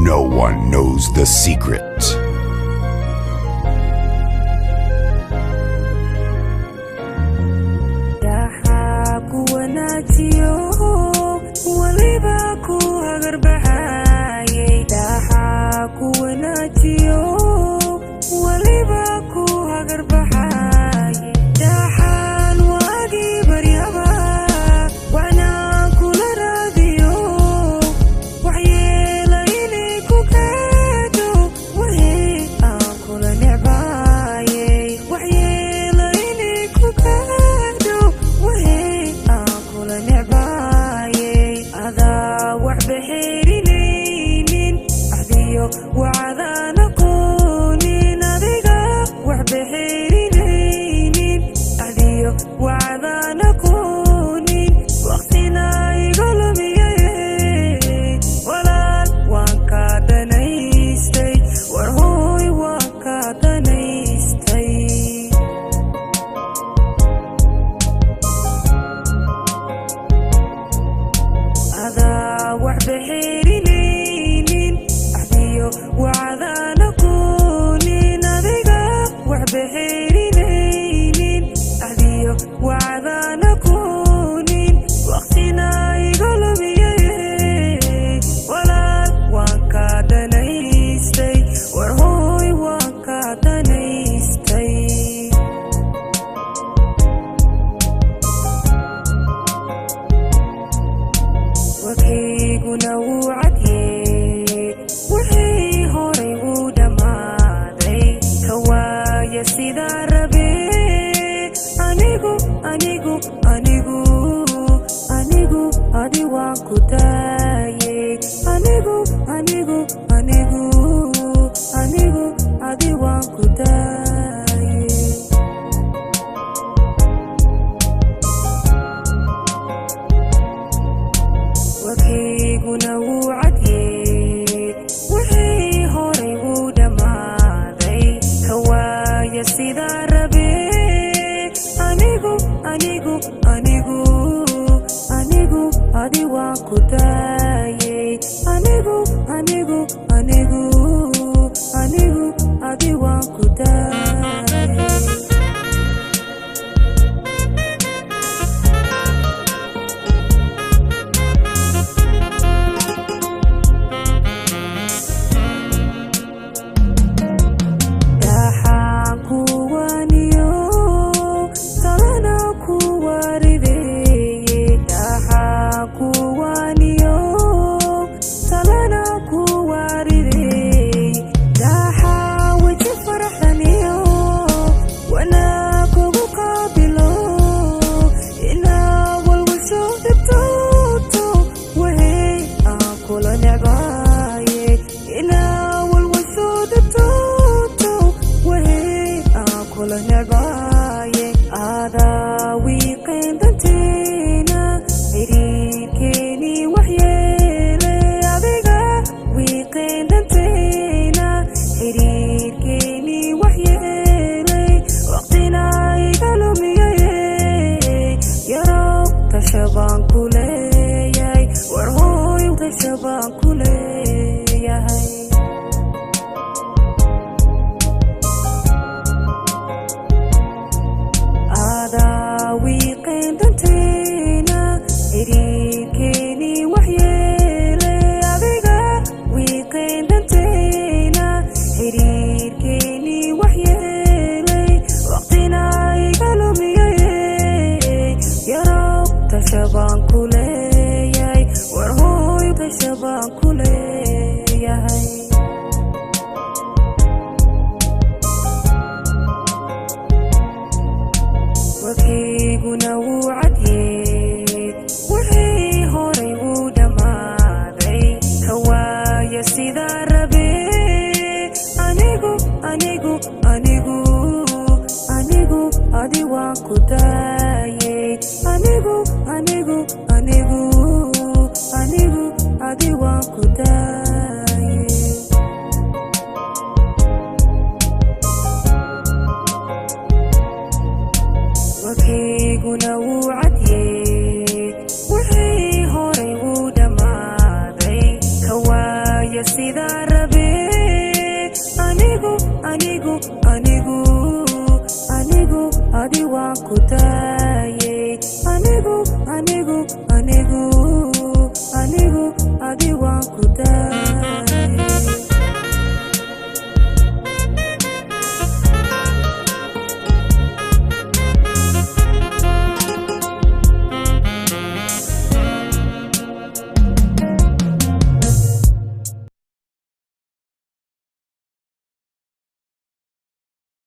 No one knows the secret. Dhaxaa ku wanaajiyo, weliba ku hagarbaxayay. Dhaxaa ku wanaajiyo, weliba ku hagarbaxayay. Dhaxaan waagii baryaba waxnaan kula raadiyo, waxyeela inay ku gaadho, wixii aan kula necbaayay. Waxyeela inay ku gaadho, wixii aan kula necbaayay. Adaa waxba xerinaynin, axdiyo wacdaan aqoonin. Adiga waxba xerinaynin, axdiyo wacdaan aqoonin. Waqtina iga lumiyay, walaal, waan kaa danaystay. War hooy, waan kaa danaystay. Adaa waxba xerinaynin, axdiyo wacdaan aqoonin. Adiga waxba xerinaynin, axdiyo wacdaan aqoonin. Waqtina iga lumiyay, walaal, waan kaa danaystay. War hooy, waan kaa danaystay. Warkayguna wuu cadyey, wixii horay wuu dhammaaday. Ka waaya sidaa rabe. Anigu, anigu, anigu, anigu adi waan ku daayay. Anigu, anigu, anigu, anigu adi waan ku daayay. Warkayguna wuu cadyey, wixii horay wuu dhammaaday. Ka waaya sidaa rabe. Anigu, anigu, anigu, anigu adi waan ku daayay. Anigu, anigu, anigu, anigu adi waan ku daayay. Dhaxaan kuwaniyo talana kuwarideeye. Dhaxaan kuwaniyo talana kuwarideeye. Dhaxaa weji faraxdaniyo wanaagugu qaabilo, inaa walwasho dhibtooto, wahey aan kula necbaaye. Inaa walwasho dhibtooto, wahey aan kula necbaaye. Adaa wiiqeen danteena, xiriirkeeni waxyeelay. Adiga wiiqeen danteena, xiriirkeeni waxyeelay. Waqtina iga lumiyay, yarow, tasha baan ku leeyahay. War hooy, tasha baan ku leeyahay. Adaa wiiqeen danteena, xiriirkeeni waxyeelay. Adiga wiiqeen danteena, xiriirkeeni waxyeelay. Waqtina iga lumiyay, yarow, tasha baan ku leeyahay. War hooy, tasha baan ku leeyahay. Warkayguna wuu cadyey, wixii horay wuu dhammaaday. Ka waaya sidaa rabe. Anigu, anigu, anigu, anigu adi waan ku daayay. Anigu, anigu, anigu. Waan ku